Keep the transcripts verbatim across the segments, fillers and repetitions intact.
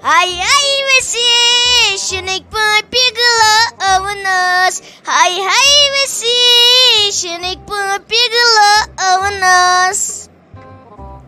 ہاے ہاے وسی، شنٕکۍ پٲپی گلٲونس۔ ہاے ہاے وسی، شنٕکۍ پٲپی گلٲونس۔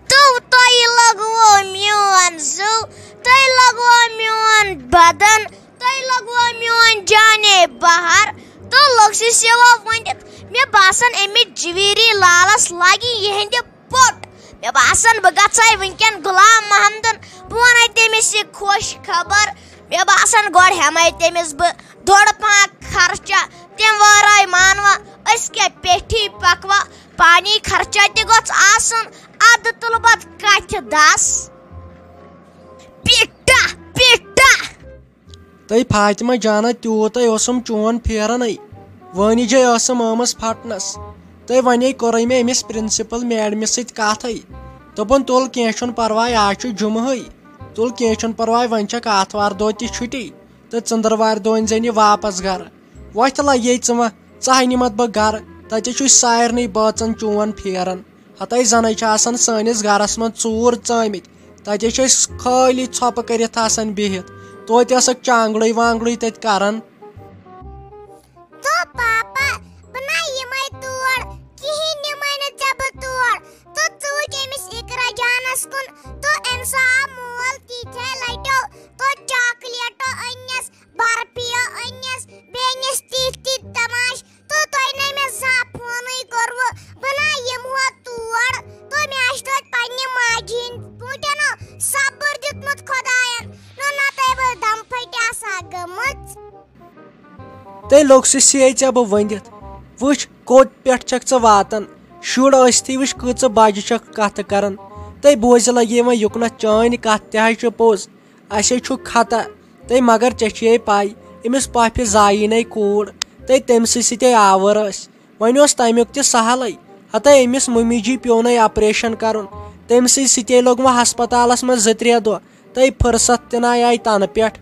تو تۄہہِ لگوو میون زُو، تۄہہِ لگوو میون بدن، تۄہہِ لگوو میون جانے بہار۔ تو لوٚگ سُہ سیوا ؤنِتھ، مےٚ باسان، أمِس جویٖری لالس لگہِ یِہنٛدِ پوٚٹ۔ مےٚ باسان، بہٕ گژھے وٕنکٮ۪ن غلام محمدن، بہٕ ونے تٔمِس یہِ خۄش خبر۔ مےٚ باسان، گۄڈٕ ہٮ۪مے تٔمِس بہٕ دوٚڑ پہن خرچہ، تمہِ ورٲے مانوا أسۍ کیٛاہ پیٹھی پکوا؟ پانی خرچہ تہِ گوٚژھ آسُن، ادٕ تُلہٕ بہٕ کتھِ دس۔ پیٹا، پیٹا۔ تہٕ فاطمہ جانہ، تیوٗتاے اوسُم چون پھیران۔ وٲنِجے ٲسٕم آمٕژ پھٹنس۔ تہٕ وۄنۍ کوٚرُے مےٚ أمِس پرنسپل میڈمہِ سۭتۍ کتھٕے۔ دوٚپُن، تُل، کینٛہہ چھُنہٕ پرواے، آز چھُ جمعہٕے۔ تُل، کینٛہہ چھُنہٕ پرواے، وۄنۍ چھکھ آتھوار دۄہ تہِ چھُٹی، تہٕ ژٔنٛدٕروارِ دۄہ أنۍ زٮ۪ن یہِ واپس گرٕ۔ وۄتھ لگے ژٕ وۄنۍ، ژٕ ہا نِمتھ بہٕ گرٕ، تتے چھُے سارنٕے بٲژن چون پھیران۔ ہتے زنے چھِ آسان سٲنِس گرس منٛز ژوٗر ژٲمٕتۍ، تتے چھِ أسۍ خٲلی ژھۄپہٕ کٔرِتھ آسان بِہِتھ۔ توتہِ ٲسکھ چانگڑٕے وانگڑٕے تتہِ کران۔ تو پاپا، بہٕ نہ یِمے تور، کِہیٖنۍ نِمے نہٕ ژےٚ بہٕ تور۔ تو ژٕ وٕچھ أمِس اقرا جانس کُن، تو أمۍ سُہ آو مول تیٖتھے لٹیو، تو چاکلیٹو أنِس، برفیو أنِس، بیٚیہِ أنِس تِتھۍ تِتھۍ تماش۔ تو تۄہہِ نَے مےٚ زانٛہہ فونٕے کوٚروٕ، بہٕ نہ یِمہٕ ہا تور۔ تو مےٚ آسہِ توتہِ پننہِ ماجہِ ہِنٛدۍ پٲٹھۍ نہٕ صبر دیُتمُت خۄداین، نہ نتہٕ بہٕ دم پھٔٹۍ آسہٕ ہا گٔمٕژ۔ تہٕ لوٚگ سُہ سیٚے ژےٚ بہٕ ؤنِتھ۔ وٕچھ، کوٚت پٮ۪ٹھ چھکھ ژٕ واتان؟ شُر ٲسۍتھٕے وٕچھ، کۭژٕ بجہِ چھکھ کتھٕ کران۔ تہٕ بوزِ لگے وۄنۍ یُکنتھ، چٲنۍ کتھ تہِ ہا چھِ پوٚز۔ اسے چھُ خطا۔ تہٕ مگر ژےٚ چھیے پاے، أمِس پۄپھِ زایہِ نے کوٗر، تہٕ تٔمۍ سٕے سۭتۍ آوُر ٲسۍ۔ وۄنۍ اوس تمیُک تہِ سہلٕے۔ ہتے أمِس مُمی جی پیوٚو نے آپریشن کرُن۔ تٔمۍ سٕے سۭتۍ لوٚگ وۄنۍ ہسپتالس منٛز زٕ ترٛےٚ دۄہ، تہٕ فرصت تہِ نَے آیہِ تنہٕ پٮ۪ٹھ۔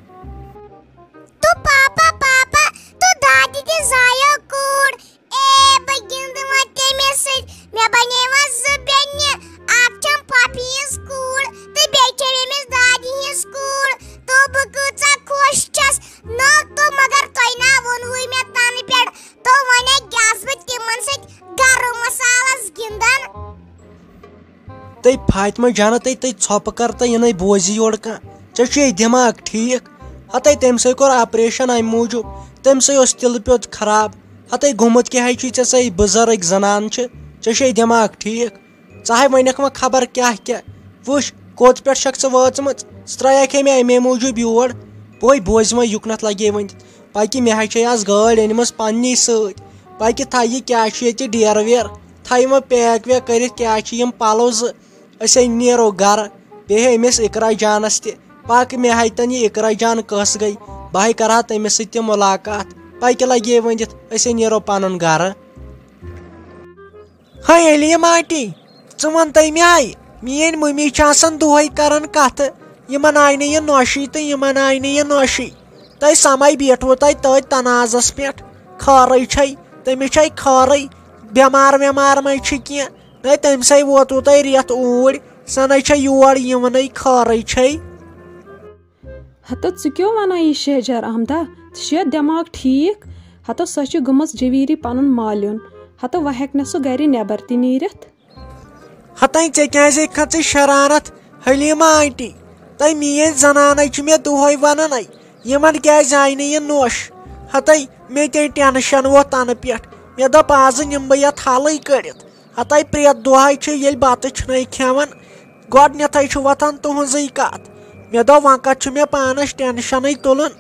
تو پاپا، پاپا، تو دادی تہِ زایو کوٗر۔ اے، بہٕ گِنٛدٕ وۄنۍ تٔمِس سۭتۍ۔ مےٚ بنے وۄنۍ زٕ بیٚنہِ۔ اکھ چھم پۄپھِ ہِنٛز کوٗر تہٕ بیٚیہِ چھم أمِس دادی ہِنٛز کوٗر۔ تو بہٕ کۭژاہ خۄش چھس۔ نہ تو مگر تۄہہِ نہ ووٚنوُے مےٚ تنہٕ پٮ۪ٹھ۔ تو وۄنۍ کیٛاہ آسہٕ بہٕ تِمن سۭتۍ گرم مسالس گِنٛدان۔ تہٕ فاطمہ جانہ، تہٕ تُہۍ ژھۄپہٕ کر تہٕ یہِ نَے بوزِ یورٕ کانٛہہ۔ ژےٚ چھُے دٮ۪ماغ ٹھیٖک؟ ہتے تٔمۍ سٕے کوٚر آپریشن امہِ موٗجوٗب، تٔمۍ سٕے اوس تِلہٕ پیوٚت خراب۔ ہتے گوٚمُت کیٛاہ چھُے ژےٚ، ژےٚ بُزرٕگ زنان چھِ، ژےٚ چھُے دٮ۪ماغ ٹھیٖک؟ ژٕ ہاے وَنکھ وۄنۍ خبر کیٛاہ کیٛاہ۔ وٕچھ، کوٚت پٮ۪ٹھ چھکھ ژٕ وٲژمٕژ؟ ژٕ ترٛایکھ ہے مےٚ امے موٗجوٗب یور۔ بوے بوزِ وۄنۍ یُکنتھ لگے ؤنِتھ۔ پکہِ، مےٚ ہا چھے آز گٲڑۍ أنمٕژ پننی سۭتۍ۔ پکہِ تھایہِ یہِ کیٛاہ چھُ ییٚتہِ ڈیرٕ ویرٕ۔ تھایہِ وۄنۍ پیک ویک کٔرِتھ، کیٛاہ چھِ یِم پلو زٕ۔ أسۍ ہے نیرو گرٕ۔ بیٚیہِ ہے أمِس اقرا جانس تہِ۔ پکھ، مےٚ ہاے تن یہِ اقرا جان کۄس گٔے۔ بہٕ ہاے کرٕ ہا تٔمِس سۭتۍ تہِ مُلاقات۔ پکہِ لگے ؤنِتھ، أسۍ ہے نیرو پنُن گرٕ۔ ہاے علیم آنٹی، ژٕ وَن تَے مےٚ ہاے، میٛٲنۍ مٔمی چھِ آسان دۄہَے کران کَتھٕ، یِمَن آیہِ نہٕ یہِ نوشی تہٕ یِمَن آیہِ نہٕ یہِ نوشی۔ تۄہہِ سَمَے بیٖٹھوٕ تۄہہِ تٔتھۍ تنازَس پٮ۪ٹھ۔ خٲرٕے چھَے، تٔمِس چھَے خٲرٕے، بٮ۪مار وٮ۪مار مَے چھِ کینٛہہ۔ نَے تٔمۍ سَے ووتوٕ تۄہہِ رٮ۪تھ اوٗرۍ، سۄ نَے چھَے یور یِوانٕے، خٲرٕے چھَے۔ ہتو ژٕ کیٛاہ ونان یہِ شہجار احمدا؟ ژےٚ چھُیا دٮ۪ماغ ٹھیٖک؟ ہتو سۄ چھِ گٔمٕژ جویٖری پنُن مالیُن۔ ہتو وۄنۍ ہٮ۪کہِ نہٕ سُہ گرِ نٮ۪بر تہِ نیٖرِتھ۔ ہتاے ژےٚ کیٛازِ کھٔژٕے شرارت حلیمہ آنٹی؟ تۄہہِ میٛٲنۍ زنانَے چھِ مےٚ دۄہَے ونان، یِمن کیٛازِ آیہِ نہٕ یہِ نوٚش؟ ہتاے مےٚ تہِ ٹینشن ووت تنہٕ پٮ۪ٹھ۔ مےٚ دوٚپ آزٕ نِمہٕ بہٕ یتھ حلٕے کٔڑِتھ۔ ہتاے پرٛٮ۪تھ دۄہے چھِ ییٚلہِ بتہٕ چھِنَے کھٮ۪وان، گۄڈٕنٮ۪تھٕے چھُ وۄتھان تُہٕنٛزٕے کتھ۔ مےٚ دوٚپ، وۄنۍ کتھ چھُ مےٚ پانس ٹینشنٕے تُلُن؟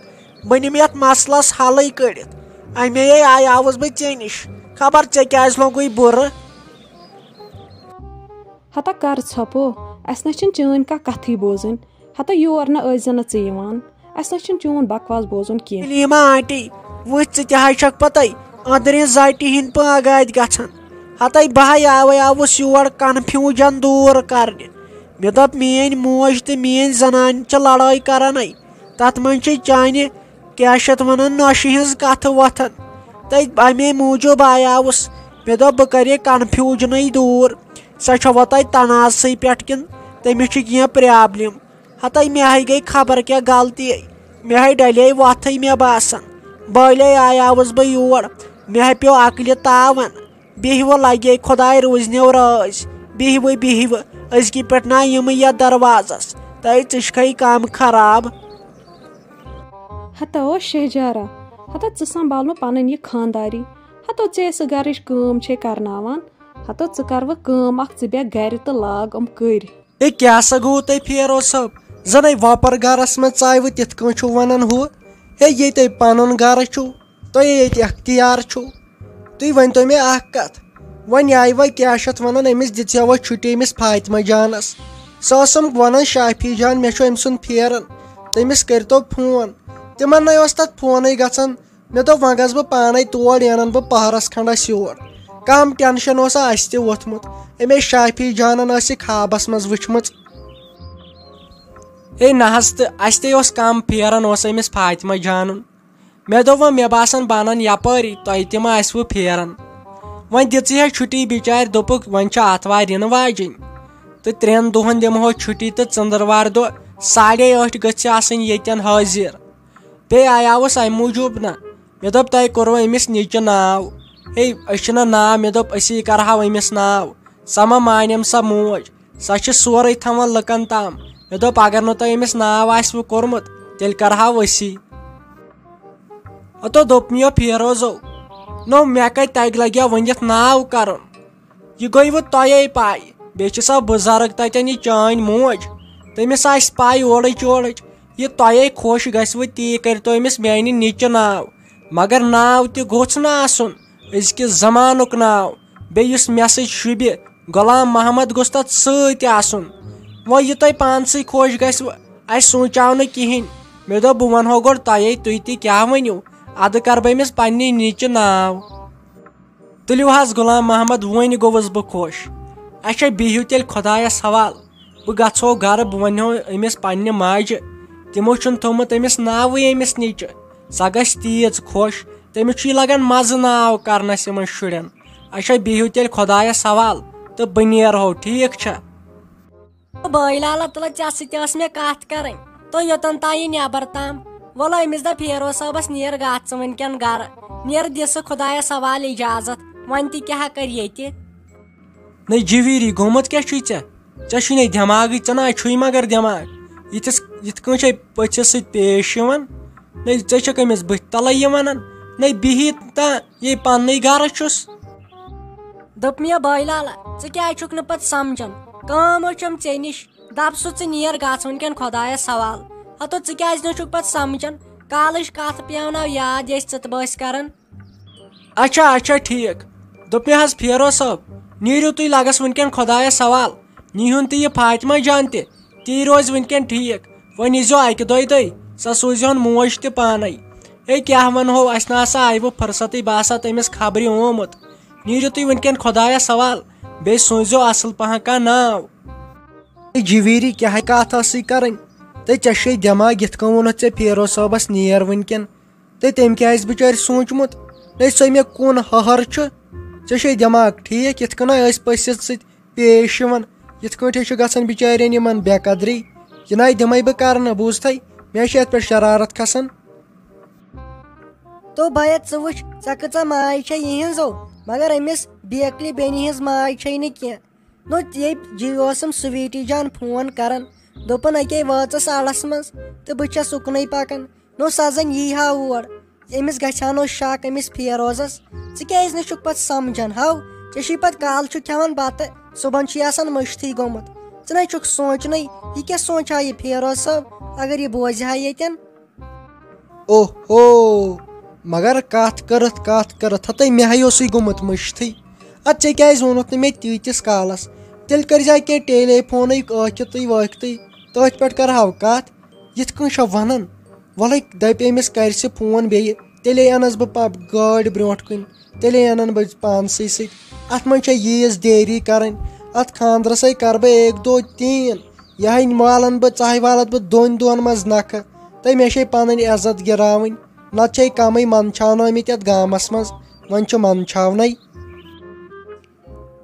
بہٕ نِمہٕ یتھ مسلس حلٕے کٔڑِتھ۔ امے آیاوُس بہٕ ژےٚ نِش۔ خبر ژےٚ کیٛازِ لوٚگُے بُرٕ؟ ہتا کر ژھۄپہٕ، اسہِ نہ چھِنہٕ چٲنۍ کانٛہہ کتھٕے بوزٕنۍ۔ ہتا یور نہ ٲسۍ زِ نہٕ ژٕ یِوان۔ اسہِ نہ چھُنہٕ چون بکواس بوزُن کینٛہہ۔ حلیمہ آنٹی، وٕچھ ژٕ تہِ ہاے چھکھ پتے أنٛدرِم زٹہِ ہِنٛدۍ پٲٹھۍ آگادۍ گژھان۔ ہتے بہٕ ہاے آوے آوُس یور کنفیوجن دوٗر کرنہِ۔ مےٚ دوٚپ میٛٲنۍ موج تہٕ میٛٲنۍ زنان چھِ لڑٲے کرانٕے۔ تتھ منٛز چھِ چانہِ کیٛاہ چھِ اتھ ونان نۄشہِ ہٕنٛز کتھٕ وۄتھان۔ تہٕ امے موٗجوٗب آیاوُس۔ مےٚ دوٚپ بہٕ کرٕ یہِ کنفیوجنٕے دوٗر۔ سۄ چھےٚ وۄنۍ تۄہہِ تنازسٕے پٮ۪ٹھ کِنہٕ تٔمِس چھِ کینٛہہ پرابلم؟ ہتے مےٚ ہاے گٔے خبر کیٛاہ غلطی۔ مےٚ ہاے ڈلے وۄتھٕے مےٚ باسان۔ بالے آیاوُس بہٕ یور۔ مےٚ ہاے پیوٚو عقلہِ تاوان۔ بِہِو لگے خۄداے روٗزنیو رٲضۍ۔ بِہِوٕ بِہِوٕ۔ أزکہِ پٮ۪ٹھ نا یِمہٕ یتھ دروازس۔ تہٕ ژٕ چھکھے کم خراب۔ ہتو شہجارا، ہتو ژٕ سنبھال وۄنۍ پنٕنۍ یہِ خانداری۔ ہتو ژےٚ سُہ گرٕچ کٲم چھے کرناوان۔ ہتو ژٕ کر وۄنۍ کٲم اکھ، ژٕ بیٚہہ گرِ تہٕ لاگ یِم کٔرۍ۔ ہے، کیٛاہ سا گوٚو تۄہہِ پھیرو صٲب؟ زَنَے وۄپَر گَرَس منٛز ژاوٕ تِتھ کٔنۍ چھُو وَنان ہُہ۔ ہے، ییٚتہِ تۄہہِ پَنُن گَرٕ چھُو، تۄہہِ ییٚتہِ اختیار چھُو۔ تُہۍ ؤنۍتو مےٚ اَکھ کَتھ، وۄنۍ آیہِ وۄنۍ کیٛاہ چھِ اَتھ وَنان، أمِس دِژ ہا وۄنۍ چھُٹی أمِس فاطمہ جانَس۔ سۄ ٲسٕم وَنان شافی جان، مےٚ چھُ أمۍ سُنٛد پھیران، تٔمِس کٔرۍتو فون۔ تِمَن نَے اوس تَتھ فونٕے گژھان۔ مےٚ دوٚپ، وۄنۍ گژھٕ بہٕ پانے تور، یہِ انن بہٕ پہرس کھنڈس یور۔ کم ٹینشن اوسا اسہِ تہِ ووٚتھمُت، أمۍ شافی جانن ٲس یہِ خوابس منٛز وٕچھمٕژ۔ ہے نہ حظ، تہٕ اسہِ تہِ اوس کم پھیران اوس أمِس فاطمہ جانُن۔ مےٚ دوٚپ، وۄنۍ مےٚ باسان بہٕ انن یپٲری، تۄہہِ تہِ ما آسِوٕ پھیران۔ وۄنۍ دِژٕے ہے چھُٹی بِچارِ، دوٚپُکھ وۄنۍ چھِ آتھوارِ یِنہٕ واجِنۍ، تہٕ ترٛٮ۪ن دۄہن دِمہو چھُٹی تہٕ ژٔنٛدٕروارِ دۄہ ساڑے ٲٹھِ گٔژھِ آسٕنۍ ییٚتٮ۪ن حٲضِر۔ بیٚیہِ آیاوُس اَمہِ موٗجوٗب نہ۔ مےٚ دوٚپ، تۄہہِ کوٚروٕ أمِس نِچہِ ناو؟ ہے، أسۍ چھِنہ ناو، مےٚ دوٚپ، أسی کرہاو أمِس ناو۔ سۄ ما مانٮ۪م سۄ موج؟ سۄ چھِ سورُے تھاوان لُکن تام۔ مےٚ دوٚپ، اگر نہٕ تۄہہِ أمِس ناو آسِوٕ کوٚرمُت، تیٚلہِ کرہاو أسی۔ ہتو دوٚپ مےٚ فیروزو، نو مےٚ کتہِ تگہِ لگہِ ہا ؤنِتھ ناو کرُن؟ یہِ گٔیوٕ تۄہے پَے۔ بیٚیہِ چھِ سۄ بُزرٕگ تَتٮ۪ن یہِ چٲنۍ موج۔ تٔمِس آسہِ پَے اورٕچ یورٕچ۔ یہِ تۄہے خۄش گژھِوٕ تی کٔرۍتو أمِس میٛانہِ نِچہِ ناو۔ مگر ناو تہِ گوٚژھ نہٕ آسُن أزکِس زمانُک ناو۔ بیٚیہِ یُس مےٚ سۭتۍ شوٗبہِ، غلام محمد گوٚژھ تَتھ سۭتۍ آسُن۔ وۄنۍ یہِ تۄہہِ پانسٕے خۄش گژھِوٕ، اَسہِ سونٛچاو نہٕ کِہیٖنۍ۔ مےٚ دوٚپ، بہٕ وَنہو گۄڈٕ تۄہے، تُہۍ تہِ کیٛاہ ؤنِو؟ اَدٕ کَرٕ بہٕ أمِس پنٛنہِ نِچہِ ناو۔ تُلِو حظ غلام محمد، وۄنۍ گوٚوُس بہٕ خۄش۔ اچھا، بِہِو تیٚلہِ خۄدایَس حوال۔ بہٕ گژھو گرٕ، بہٕ وَنہو أمِس پنٛنہِ ماجہِ۔ تِمو چھُنہٕ تھوٚومُت أمِس ناوٕے أمِس نِچہِ۔ سۄ گژھِ تیٖژ خۄش۔ تٔمِس چھُ یہِ لگان مَزٕ ناو کرنَس یِمَن شُرٮ۪ن۔ اچھا، بِہِو تیٚلہِ خۄدایَس حوال تہٕ بہٕ نیرہو، ٹھیٖک چھا؟ بٲے لالا، تُلہٕ ژےٚ سۭتۍ ٲس مےٚ کَتھ کَرٕنۍ۔ تہٕ یوٚتَن تام یہِ نٮ۪بر تام۔ وَلہٕ أمِس دَپ فیروز صٲبَس، نیر گژھ ژٕ وٕنکٮ۪ن گَرٕ۔ نیر دِ سُہ خۄدایَس حوالہٕ اِجازت۔ وۄنۍ تہِ کیٛاہ کَرِ ییٚتہِ؟ نَے جِویٖری، گوٚمُت کیٛاہ چھُے ژےٚ؟ ژےٚ چھُے نَے دٮ۪ماغٕے، ژےٚ نَے چھُے مگر دٮ۪ماغ۔ یِتھِس، یِتھ کٔنۍ چھے پٔژھِس سۭتۍ پیش یِوان۔ نَے ژےٚ چھَکھ أمِس بٕتھِ تَلَے یِوان۔ نَے بِہِتھ تہٕ یے پَننُے گَرٕ چھُس۔ دوٚپ مےٚ، بٲے لالا، ژٕ کیٛازِ چھُکھ نہٕ پَتہٕ سَمجھان؟ کٲم حظ چھَم ژےٚ نِش۔ دَپ سُہ، ژٕ نیر گژھ وٕنکٮ۪ن خۄدایَس حوال۔ ہَتو، ژٕ کیٛازِ نہٕ چھُکھ پَتہٕ سَمجھان؟ کالٕچ کَتھ پیٚوناو یاد، یہِ ٲسۍ ژٕ تہٕ بہٕ ٲسۍ کَران۔ اچھا، اچھا، ٹھیٖک۔ دوٚپ مےٚ حظ، فیروز صٲب، نیٖرِو تُہۍ لَگَس وٕنکٮ۪ن خۄدایَس حوال۔ نیٖہُن تہِ یہِ فاطمہ جان تہِ، تی روزِ وٕنکٮ۪ن ٹھیٖک۔ وۄنۍ ییٖزیو اَکہِ دۄیہِ دۄہہِ، سۄ سوٗزِہون موج تہِ پانَے۔ ہے، کیٛاہ وَنہو، اَسہِ نہ سا آیہِ وۄنۍ فٕرصتٕے، بہٕ آسا تٔمِس خبرِ آمُت۔ نیٖرِو تُہۍ وٕنکٮ۪ن خۄدایَس حوال، بیٚیہِ سوٗزیو اَصٕل پَہَن کانٛہہ ناو۔ ہے جِویٖری، کیٛاہ کَتھ ٲسٕے کَرٕنۍ؟ تہٕ ژےٚ چھے دٮ۪ماغ، یِتھ کٔنۍ ووٚنُتھ ژےٚ فیروز صٲبَس نیر وٕنکٮ۪ن۔ تہٕ تٔمۍ کیٛازِ بِچارِ سوٗنٛچمُت؟ ہے، سۄ مےٚ کُن ہہر چھُ؟ ژےٚ چھے دٮ۪ماغ ٹھیٖک؟ یِتھ کٔنۍ ٲسۍ پٔژھِس سۭتۍ پیش یِوان، یِتھ کٲٹھۍ چھُ گژھان بِچارٮ۪ن یِمَن بے قدری۔ یہِ نَے دِمَے بہٕ کرنہٕ، بوٗزتھَے؟ مےٚ چھِ یَتھ پٮ۪ٹھ شرارت کھسان۔ تو بیا، ژٕ وٕچھ، ژےٚ کۭژاہ ماے چھےٚ یِہِنٛزو، مگر أمِس بیکلہِ بیٚنہِ ہِنٛز ماے چھے نہٕ کینٛہہ۔ نو، یے جی اوسُم سویٹی جان فون کران، دوٚپُن، اَکے وٲژٕس اَڑَس منٛز تہٕ بہٕ چھَس اُکنُے پکان۔ نو، سۄ زَن یی ہا اور، أمِس گژھِ ہا نو شک أمِس فیروزَس۔ ژٕ کیٛازِ نہٕ چھُکھ پَتہٕ سَمجھان؟ ہاو، ژےٚ چھُے پَتہٕ کالہٕ چھُ کھٮ۪وان بَتہٕ، صُبحَن چھُے آسان مٔشتھٕے گوٚمُت۔ ژٕ نَے چھُکھ سونٛچنٕے، یہِ کیٛاہ سونٛچہِ ہا یہِ فیروز صٲب، اگر یہِ بوزِ ہا ییٚتٮ۪ن؟ اوہو، مگر کتھ کٔرتھ، کتھ کٔرتھ ہتے مےٚ ہے اوسُے گوٚمُت مٔشتھٕے۔ ادٕ ژےٚ کیازِ ووٚنُتھ نہٕ مےٚ تیٖتِس کالس؟ تیٚلہِ کٔرزِ ہا کینٛہہ ٹیلی فونٕے ٲکھِتٕے وٲکھتٕے، تٔتھۍ پٮ۪ٹھ کرہاو کتھ۔ یِتھ کٔنۍ چھا ونان؟ وۄلے دپہِ أمِس کرِ سُہ فون بیٚیہِ، تیٚلے انس بہٕ پب گٲڑۍ برونٛٹھ کُن۔ تیٚلے انن بہٕ پانسٕے سۭتۍ۔ اتھ منٛز چھےٚ ییٖژ دیری کرٕنۍ۔ اتھ خاندرسے کرٕ بہٕ ایک دو تین۔ یہے والن بہٕ، ژاہہِ والن بہٕ دۄن دۄہن منٛز نکھٕ۔ تہٕ مےٚ چھے پنٕنۍ عزت گراوٕنۍ۔ نتہٕ چھے کمٕے منٛدچھاونہٕ آمٕتۍ یتھ گامس منٛز۔ وۄنۍ چھُ منٛدچھاونَے۔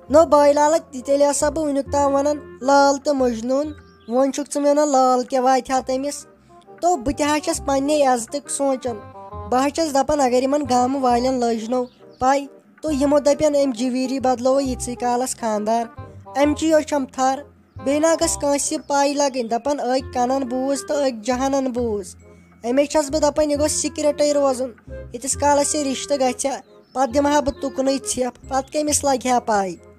نو بٲے لالا، تہِ تیٚلہِ آسا بہٕ وُنیُک تام ونان لال تہٕ مجنون۔ وۄنۍ چھُکھ ژٕ مےٚ ونان لال کیٛاہ واتہِ ہا تٔمِس؟ تو بہٕ تہِ حظ چھَس پننہِ عزتُک سونٛچان۔ بہٕ حظ چھَس دپان اگر یِمن گامہٕ والٮ۪ن لٔج نو پَے، تو یِمو دَپن أمۍ جویری بدلوو ییٖتسٕے کالس خانٛدار۔ اَمچی یوت چھَم تھر۔ بیٚیہِ نا گٔژھ کٲنٛسہِ پَے لگٕنۍ، دپن أکۍ کنن بوٗز تہٕ أکۍ جہانن بوٗز۔ اَمے چھَس بہٕ دپان یہِ گوٚژھ سیٖکرٹٕے روزُن۔ ییٖتِس کالس یہِ رشتہٕ گژھِ ہا، پتہٕ دِمہٕ ہا بہٕ تُکنُے ژھٮ۪پھ، پتہٕ کٔمِس لگہِ ہا پَے؟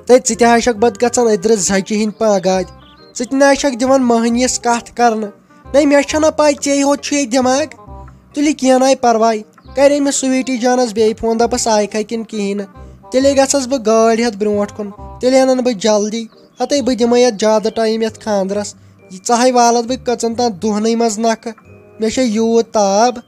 تہٕ ژٕ تہِ ہا چھکھ بد گژھان أدرٕ زچہِ ہِنٛدۍ پاگادۍ۔ ژٕ تہِ نہ چھکھ دِوان مٔہنِیَس کتھ کرنہٕ۔ نَے مےٚ چھنہ پاے ژے ہوت چھُ ییٚتہِ دٮ۪ماغ۔ تُلہِ کینٛہہ ناے پرواے۔ کرے مےٚ سویٹی جانس بیٚیہِ فون، دپس آیہِ کھا کِنہٕ کِہیٖنۍ نہٕ۔ تیٚلے گژھس بہٕ گٲڑۍ ہٮ۪تھ برونٛٹھ کُن۔ تیٚلے انن بہٕ جلدی۔ ہتے بہٕ دِمے یتھ زیادٕ ٹایم یتھ خاندرس۔ یہِ ژاہے والتھ بہٕ کٔژن تام دۄہنٕے منٛز نکھٕ۔ مےٚ چھےٚ یوٗت تاب۔